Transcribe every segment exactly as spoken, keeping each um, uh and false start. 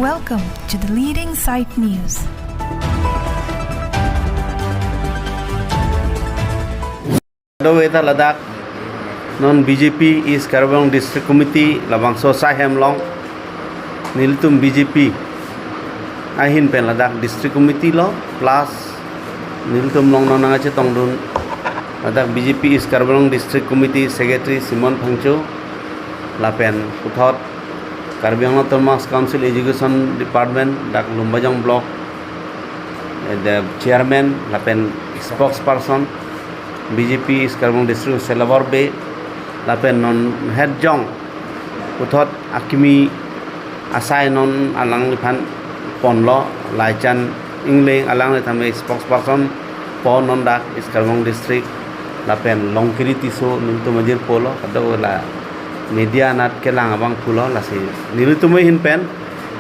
Welcome to the leading site news. Kadokave ta ladak non B J P East Karbi Anglong District Committee labangso asai hem along nelitum B J P ahin pen ladak District Committee lo plus nelitum along non nangkachetongdun ladak B J P East Karbi Anglong District Committee Secretary Simon Phangcho lapen puthot Karbi Anglong Autonomous Council Education Department dak Lumbajong Block, eh, the chairman lapen spokesperson B J P East Karbi Anglong District Selabor Bey lapen non het jong puthot akimi asai non alangliphan ponlo, Laichan Engleng alangli tame spokesperson po non dak East Karbi Anglong District lapen Longkiri Tisso nelitum ajirpo lo, kadokave la media anat kelang abang pulo, lasi nelitum ahin pen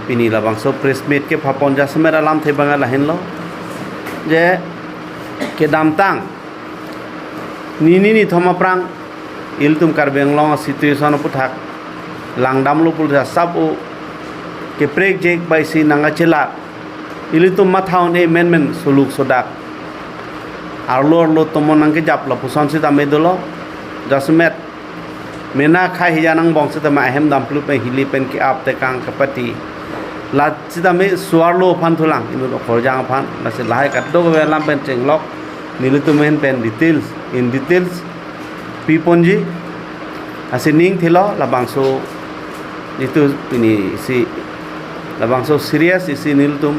pini labangso press meet kepapon jasemet alamthe abang lahenlo je kedamtang nini nithom aphrang ilitum Karbi Anglong situation aputhak langdamlo pulote asap o keprekjek bai si nangkachelak. Ilitum matha un-e menmen suluk sodak arlo arlo tomon nangkejap lapuson sitame dolo. Jasemet mena khei hija nangbong sitame ahem damplu pen hili pen ke-ap tekang kepati. La sitame suarlo aphan thulang inut okorjang aphan, lasi lahai kadokave alam pen chenglok nelitum ahin pen details, in details piponji. Lasi ning thilo labangso itum pini isi labangso serious isi nelitum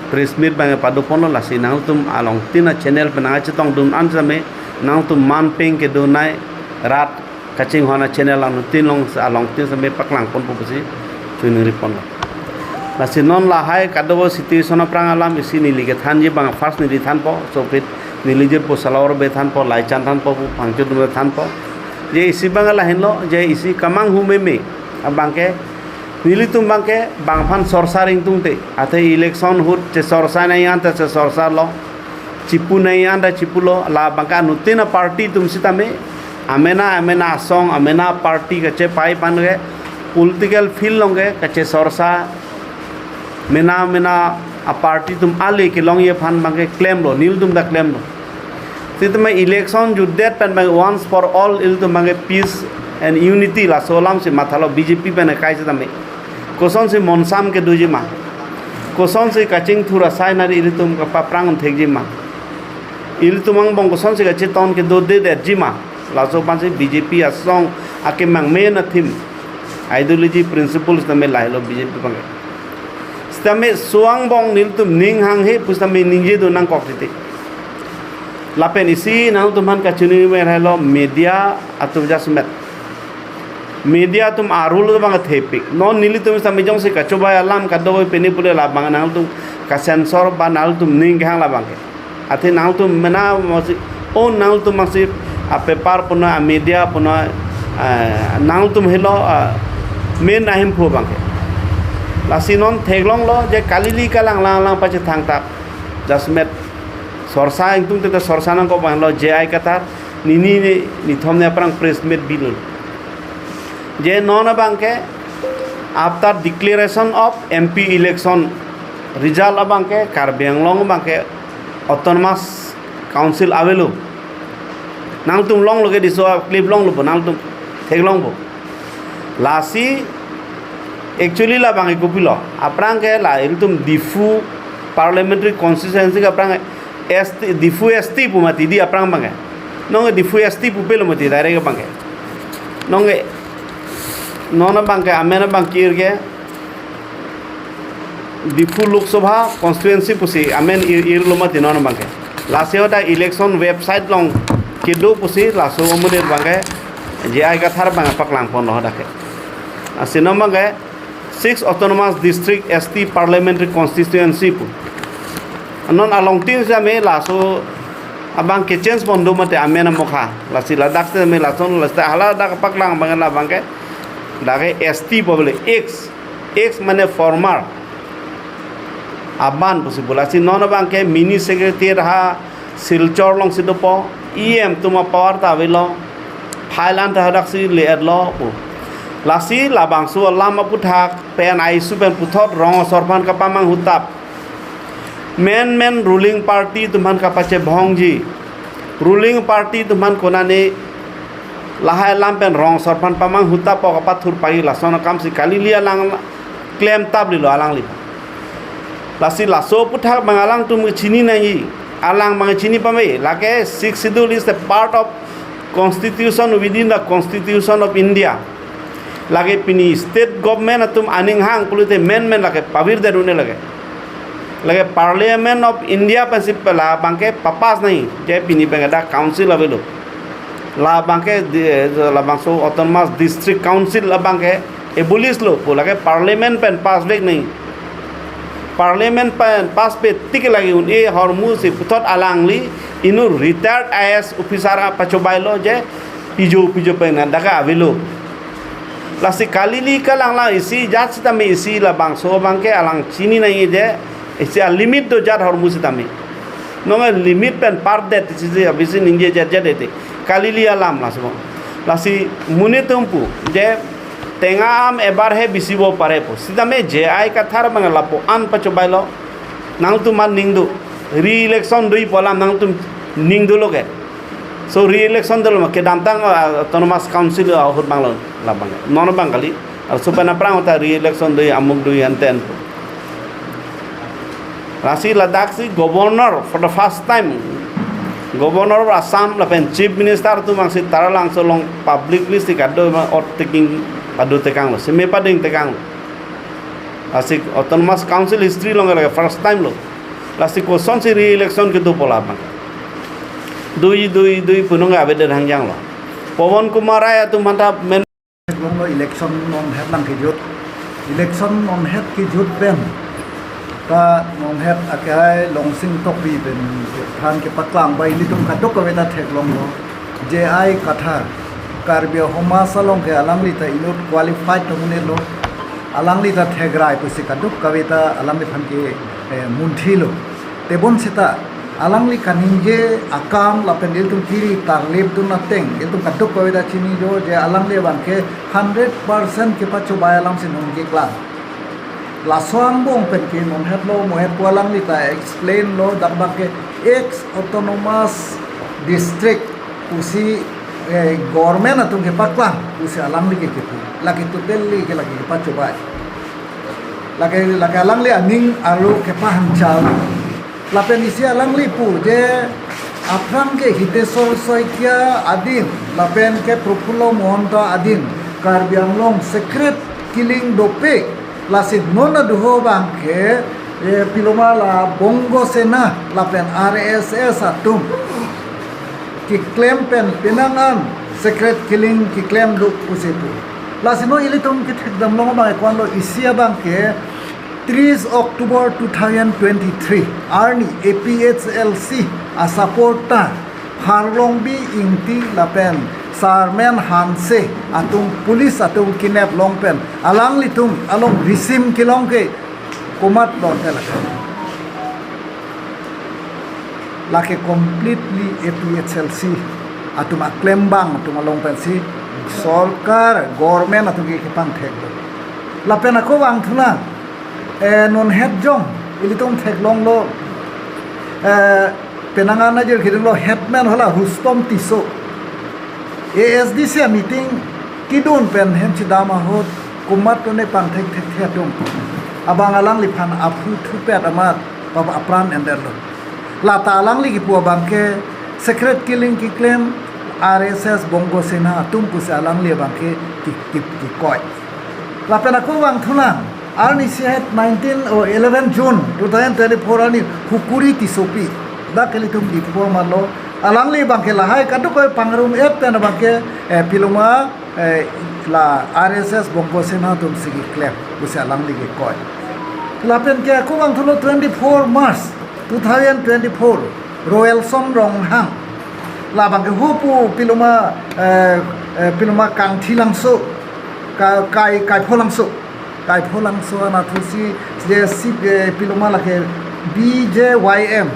press meet abang padoponlo, lasi nangtum alongtin a-channel pen nangkachetongdun an sitame nangtum man peng kedonei rat kachinghon a-channel alongtin along alongtin sitame paklangponpo pusi chuningriponlo. Lasi non lahai kadokave situation aphrang alam isi neli kethanji abang first neli thanpo, sopit neli jirpo Selabor Bey thanpo, Laichan thanpo, Phangcho atum thanpo. Je isi abang lahenlo, je isi kemanghu meme abang ke nelitum abang ke bang aphan sorsa ringtungte, athe election ahut chesorsa nangji anta chesorsalo, chipu nangji anta chipulo, labang ke anuttin a-party atum sitame amena amena asong, amena party kachepai aphan ke political field along ke kachesorsa mena mena a-party atum ale kelongji aphan abang ke klemlo, nelitum ta klemlo. Sitame election jutdet pen abang once for all ilitum abang ke peace and unity laso alam si mathalo B J P pen akai sitame. Kosonsi monsam kedoji ma? Kosonsi kachingthur asai nari ilitum kapaphrang thekji ma? Ilitum angbong kosonsi kachetong kedodedetji ma? Laso aphansi B J P asong akemang main a-theme, ideology, principles tame lahelo B J P abang ke. Sitame suangbong nelitum ning hanghe pusitame ningjedun nangkok titi. Lapen isi nangtum aphan kachiningri lahelo media atum jasemet. Media atum a-rule abang thepik. Non nelitum sitame jongsi kachobei alam kadokave pini pule labang nangtum ka-censor ba nangtum ning kehang labang ke. Athe nangtum mena masi, oh, nangtum masi a-paper puno, a-media puno, eh, nangtum helo, ah, main ahemphu abang ke. Lasi non theklonglo je kalili kalang lang lang pachethang tak. Jasemet sorsa ingtungte sorsa nangkok abang lo J I Kathar nini ni nithom ni aphrang press meet bilo. Je non abang ke after declaration of M P election result abang ke Karbi Anglong abang ke Autonomous Council avelo. Nangtum longlo ke diso clip longlo bo, nangtum theklong bo. Lasi actually labang ke kopilo? Aphrang ke la ilitum Diphu parliamentary constituency ke aphrang S T, Diphu S T pu mati di aphrang abang ke. Non ke Diphu S T pupelo mati direct abang ke. Non ke non abang ke amen abang ke-ir ke Diphu Lok Sabha constituency pusi amen ir, irlo mati non abang ke. Lasi hadak election website along kedo pusi laso amonit abang ke J I Kathar abang paklangponlo hadak ke. Lasi non abang ke six Autonomous District S T Parliamentary Constituency pu. Non alongtin sitame laso abang ke-change pon do mati amen amokha. Lasi ladak sitame lason lasi haladak paklang abang labang ke dak ke S T pu bole ex, ex mane former. Aban pusi bula si non abang ke mini secretariat ha Silchar alongsi dopo, E M atum a-power ta avelo, file an ta hadak si le-etlo pu. Lasi labangso alam aputhak pen aisi pen puthot rong asor aphan kapamanghu tap. Menmen ruling party atum aphan kapachebhongji. Ruling party atum aphan konane lahai alam pen rong asor aphan pamanghu tap pu kapathur pagi, lason akamsi kalili alang klem tap lilo alangli. Lasi laso aputhak abang alangtum chini nangji, alang abang chini pame, lake Sixth Schedule is a part of constitution, within the Constitution of India. Lake pini state government atum aning hang pulote menmen lake pavirdet un-e lake. Lake Parliament of India pensi pela abangke papass nangji, je pini abangke dak council avelo. Labangke di-, labangso Autonomous District Council abangke abolish lo pu, lake Parliament pen pass vek nangji. Parliament pen pass pe tik lake un-e ahormu si puthot alangli inut retired I A S officer apachobailo je pijo pijo pen dak avelo. Lasi kalili kalang lang isi jat sitame isi labangso abangke alang chini nangji je isi alimit do jat ahormu sitame. Nonke limit pen pardet isi si abisi ningje jet jet ete. Kalili alam laso abang. Lasi monit atum pu je Tenga Aam Ebar Hi Bisi Bo Pare pu. Sitame J I Kathar abang lapu-an pachobailo. Nangtum aning do. Re-election do-i pu alam nangtum ning dolo ke. So re-election dolo ma kedamtang, ah, Autonomous Council ahut abang lo labang. Non abang kali. Arsu pen aphrang ta re-election do-i, amuk do-i, anten. Lasi ladak si governor for the first time, Governor of Assam lapen Chief Minister atum abangsi Taralangso along publicly si kado ma ot taking pado tekanglo, seme pading tekanglo. Lasi Autonomous Council history along ke first time lo. Lasi kosonsi re-election kedo pu labang. Do-i, do-i, do-i pu nonke avedet hangjanglo. Pawan Kumar Rai atum aphan ta men Long lo election non het lang kejut. Election non het kejut pen ta non het akai Longsing Tokbi pen aphan kepaklang ba ilitum kadokave ta theklonglo. J I Kathar, Karbi Homa Salong ke alangli ta inut qualified atum un-elo. Alangli ta thekrai pusi kadokave ta alangliphan ke, eh, munthilo. Tebon seta alangli kaningje akam lapen ilitum kiri tarlip dun ateng, ilitum kadokave ta chini jo je alangli abangke hundred percent kepachobai alam si ningje klang. Laso angbong pen ke non het lo, mo het pu alangli ta explain lo, dak abangke ex autonomous district pusi, eh, government atum kepaklang pusi alangli ke kipu. Lake totally ke lake kepachobai. Lake, lake alangli aning arlo kepahanchal. Lapen isi alangli pu je aphrang ke Hiteswar Saikia adin, lapen ke Prafulla Mahanta adin, Karbi Anglong secret killing dopik. Lasi non aduho abangke, eh, piloma la Bongo Sena lapen R S S atum keklem pen penang an secret killing keklem do pusi pu. Lasi non ilitum kethekdam long abang ekwan lo, isi abangke tris October two thousand twenty-three arni A P H L C asupporter Harlongbi Ingti lapen Sarmen Hanse atum police atum kidnap long pen alanglitum along risim kelong ke komat long ke lake. Lake completely A P H L C atum aklembang atum along pensi sorkar, government atum ke kepangthek lo. Lapen ako vangthulang, eh, non het jong ilitum theklonglo, eh, penang an ajir kedinglo headman hala Rustom Tisso. A S D C meeting kedun pen hem chedam ahut komat tone pangthekthekthe atum abang alangliphan aphu thupet amat papa apran endetlo. Lata alangli kipu abangke secret killing keklem R S S Bongo Sena atum pusi alangli abangke ki, ki, kikoi. Lapen ako vangthulang, arni isi het nineteen or eleven June two thousand twenty-four arni Hukuri Tissopi, dak ke ilitum Diphu amarlo, alangli abangke lahai kadokave pangrum-et pen abangke, eh, piloma, eh, la R S S Bongo Sena atum si keklem pusi alangli kikoi. Lapen ke ako vangthulo twenty-four March two thousand twenty-four, Royalson Ronghang. Labangke hupu piloma, eh, eh, piloma Kangthilangso, Ka-, Kai, Kaipholangso. Kaipholangso anatthu si, je si, eh, piloma lake B J Y M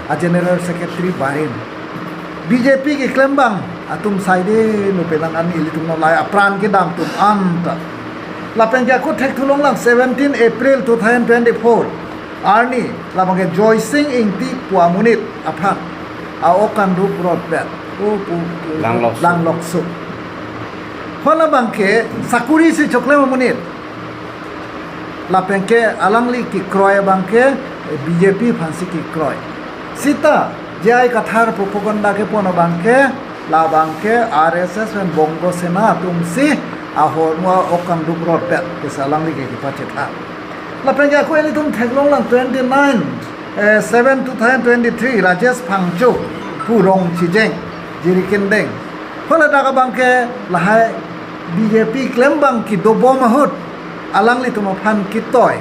a General Secretary barim. B J P keklembang Atum saide no penang an ilitum non lahai apran kedam atum anta. Lapen ke ako thekthu longlang seventeen April two thousand twenty-four arni, labang ke Joysing Ingti pu amonit aphan a-ok kangrup rotpet. O pu, pu, Langlokso. Langlokso. Hala abang ke sakuri si choklem amonit. Lapen ke alangli kekroi abang ke B J P aphansi kekroi. Seta J I Kathar propaganda kepon abang ke, labang ke R S S pen Bongo Sena atumsi ahormu a-ok kangrup rotpet, kesa alangli ke kepachethang. Lapen ke ako ilitum theklonglang twenty-nine, eh, seven two thousand twenty-three, Rajesh Phangcho pu Rongchijeng, Jirikindeng. Hala dak abang ke lahai B J P klembang kedobom ahut alanglitum aphan ketoi,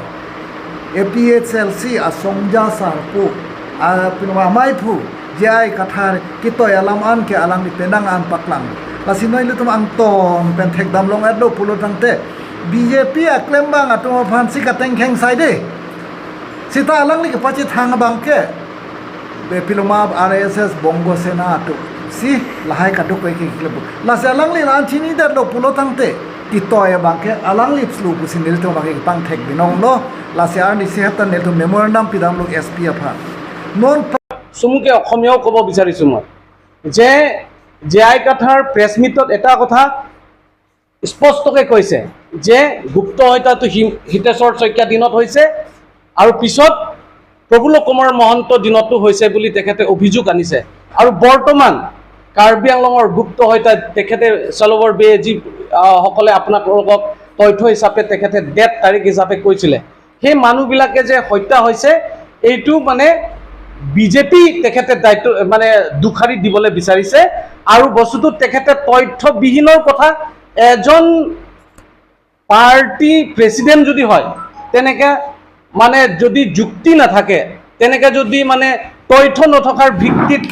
A P H L C asongja sarpo, a, pinu amaiphu J I Kathar ketoi alam an ke alangli penang an paklang. Lasi non ilitum angtong pen thekdam long-etlo pulo tangte, B J P aklembang atum aphansi katengkheng saide. Seta alangli kepachethang abang ke, be piloma R S S Bongo Sena atumsi lahai kadokave ke keklem pu. Lasi alangli la-an chinidetlo pulo tangte, ketoi abang ke alangli chlo pusi nelitum abang ke kepangthek binong lo. Lasi arnisi heta nelitum memorandum pidamlo S P aphan. Non চমুকৈ অসমীয়াও ক'ব বিচাৰিছোঁ মই যে J I Kathar প্ৰেছ মিটত এটা কথা স্পষ্টকৈ কৈছে যে গুপ্ত হত্যাটো হি-, হিতেশ্বৰ শইকীয়া দিনত হৈছে আৰু পিছত প্ৰফুল্ল কুমাৰ মহন্ত দিনতো হৈছে বুলি তেখেতে অভিযোগ আনিছে। আৰু বৰ্তমান কাৰ্বি আংলঙৰ গুপ্ত হত্যা তেখেতে চলবৰ বে যি, আহ, সকলে আপোনালোকক তথ্য হিচাপে তেখেতে ডেট তাৰিখ হিচাপে কৈছিলে, সেই মানুহবিলাকে যে হত্যা হৈছে, এইটো মানে বিজেপি তেখেতে দায়িত্ব, মানে, দুষাৰি দিবলৈ বিচাৰিছে। আৰু বস্তুটো তেখেতে তথ্যবিহীনৰ কথা, এজন পাৰ্টি প্ৰেচিডেণ্ট যদি হয়, তেনেকে, মানে, যদি যুক্তি নাথাকে, তেনেকে যদি, মানে, তথ্য নথকাৰ ভিত্তিত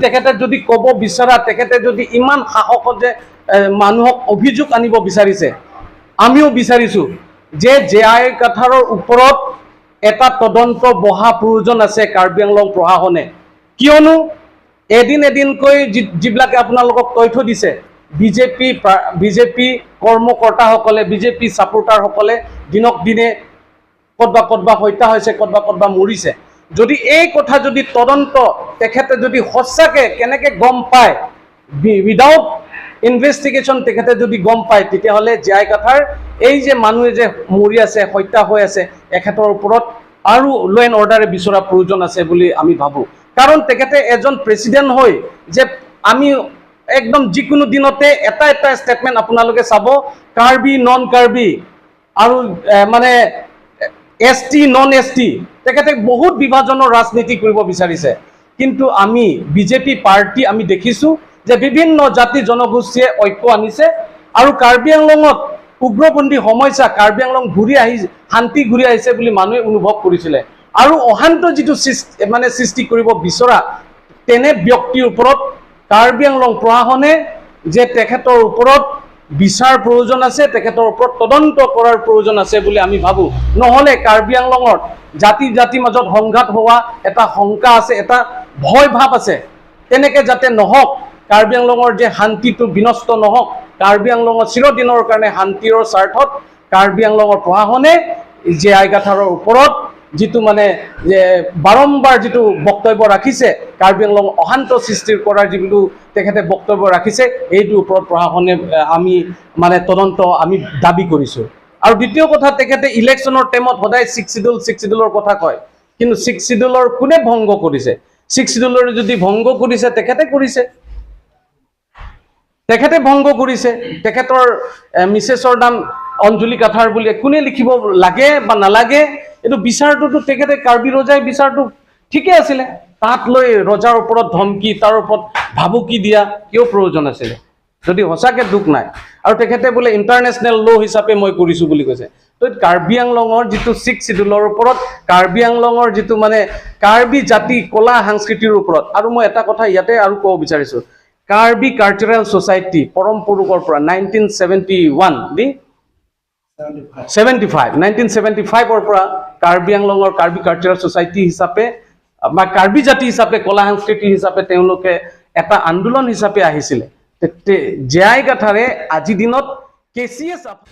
তেখেতে যদি ক'ব বিচৰা, তেখেতে যদি ইমান সাহসত যে, এ, মানুহক অভিযোগ আনিব বিচাৰিছে, আমিও বিচাৰিছোঁ যে জে আই কাথাৰৰ ওপৰত এটা তদন্ত বহা প্ৰয়োজন আছে কাৰ্বি আংলং প্ৰশাসনে। কিয়নো এদিন এদিনকৈ যি-, যিবিলাকে আপোনালোকক তথ্য দিছে, বিজেপি প্ৰা-, বিজেপি কৰ্মকৰ্তাসকলে, বিজেপি ছাপোৰ্টাৰসকলে দিনক দিনে ক'তবা ক'তবা হত্যা হৈছে, ক'তবা ক'তবা মৰিছে। যদি এই কথা যদি তদন্ত তেখেতে যদি সঁচাকে কেনেকে গম পায়, বি-, উইদাউট ইনভেষ্টিগেশ্যন তেখেতে যদি গম পায়, তেতিয়াহ'লে জে আই কাথাৰ এই যে মানুহে যে মৰি আছে, হত্যা হৈ আছে, এখেতৰ ওপৰত আৰু ল' এণ্ড অৰ্ডাৰে বিচৰা প্ৰয়োজন আছে বুলি আমি ভাবোঁ। কাৰণ তেখেতে এজন প্ৰেচিডেণ্ট হৈ যে আমি একদম যিকোনো দিনতে এটা এটা ষ্টেটমেণ্ট আপোনালোকে চাব, কাৰ্বি, নন কাৰ্বি, আৰু, এ, মানে, এছ টি, নন এছ টি, তেখেতে বহুত বিভাজনৰ ৰাজনীতি কৰিব বিচাৰিছে। কিন্তু আমি বিজেপি পাৰ্টি আমি দেখিছোঁ যে বিভিন্ন জাতি জনগোষ্ঠীয়ে ঐক্য আনিছে আৰু কাৰ্বি আংলঙত উগ্ৰপন্থী সমস্যা, কাৰ্বি আংলং ঘূৰি আহি, শান্তি ঘূৰি আহিছে বুলি মানুহে অনুভৱ কৰিছিলে। আৰু অশান্ত যিটো সৃষ্টি, মানে, সৃষ্টি কৰিব বিচৰা তেনে ব্যক্তিৰ ওপৰত কাৰ্বি আংলং প্ৰশাসনে যে তেখেতৰ ওপৰত বিচাৰ প্ৰয়োজন আছে, তেখেতৰ ওপৰত তদন্ত কৰাৰ প্ৰয়োজন আছে বুলি আমি ভাবোঁ। নহ'লে কাৰ্বি আংলঙত জাতি জাতিৰ মাজত সংঘাত হোৱা এটা শংকা আছে, এটা ভয় ভাৱ আছে। তেনেকে যাতে নহওক, কাৰ্বি আংলঙৰ যে শান্তিটো বিনষ্ট নহওক, কাৰ্বি আংলঙত চিৰদিনৰ কাৰণে শান্তিৰ স্বাৰ্থত কাৰ্বি আংলঙৰ প্ৰশাসনে জে আই কাথাৰৰ ওপৰত যিটো, মানে, যে বাৰম্বাৰ যিটো বক্তব্য ৰাখিছে, কাৰ্বি আংলং অশান্ত সৃষ্টি কৰাৰ যিটো তেখেতে বক্তব্য ৰাখিছে, এইটোৰ ওপৰত প্ৰশাসনে, এ, আমি, মানে, তদন্ত আমি দাবী কৰিছোঁ। আৰু দ্বিতীয় কথা, তেখেতে ইলেকশ্যনৰ টাইমত সদায় ছিক্স শ্বিডিউল, ছিক্স শ্বিডিউলৰ কথা কয়, কিন্তু ছিক্স শ্বিডিউলৰ কোনে ভংগ কৰিছে? ছিক্স শ্বিডিউলৰ যদি ভংগ কৰিছে, তেখেতে কৰিছে। তেখেতে ভংগ কৰিছে। তেখেতৰ, এ, মিছেছৰ নাম অঞ্জলি কাথাৰ বুলি কোনে লিখিব লাগে বা নালাগে, এইটো বিচাৰটোতো তেখেতে, কাৰ্বি ৰজাই বিচাৰটো ঠিকে আছিলে। তাত লৈ ৰজাৰ ওপৰত ধমকি, তাৰ ওপৰত ভাবুকি দিয়া কিয় প্ৰয়োজন আছিলে, যদি সঁচাকে দুখ নাই? আৰু তেখেতে বোলে ইণ্টাৰনেশ্যনেল ল' হিচাপে মই কৰিছোঁ বুলি কৈছে। তো কাৰ্বি আংলঙৰ যিটো ছিক্স শ্বিডিউলৰ ওপৰত, কাৰ্বি আংলঙৰ যিটো, মানে, কাৰ্বি জাতি কলা সংস্কৃতিৰ ওপৰত। আৰু মই এটা কথা ইয়াতে আৰু ক'ব বিচাৰিছোঁ, কাৰ্বি কালচাৰেল ছ'চাইটি পৰম পুৰুষৰ পৰা নাইনটিন ছেভেণ্টি ওৱান দি ছেভেণ্টি ফাইভ, নাইনটিন ছেভেণ্টি ফাইভৰ পৰা কাৰ্বি আংলঙৰ কাৰ্বি কালচাৰেল ছ'চাইটি হিচাপে, বা কাৰ্বি জাতি হিচাপে, কলা সংস্কৃতি হিচাপে তেওঁলোকে এটা আন্দোলন হিচাপে আহিছিলে। Te, te, J I Kathar-e aji dinot K C S ap-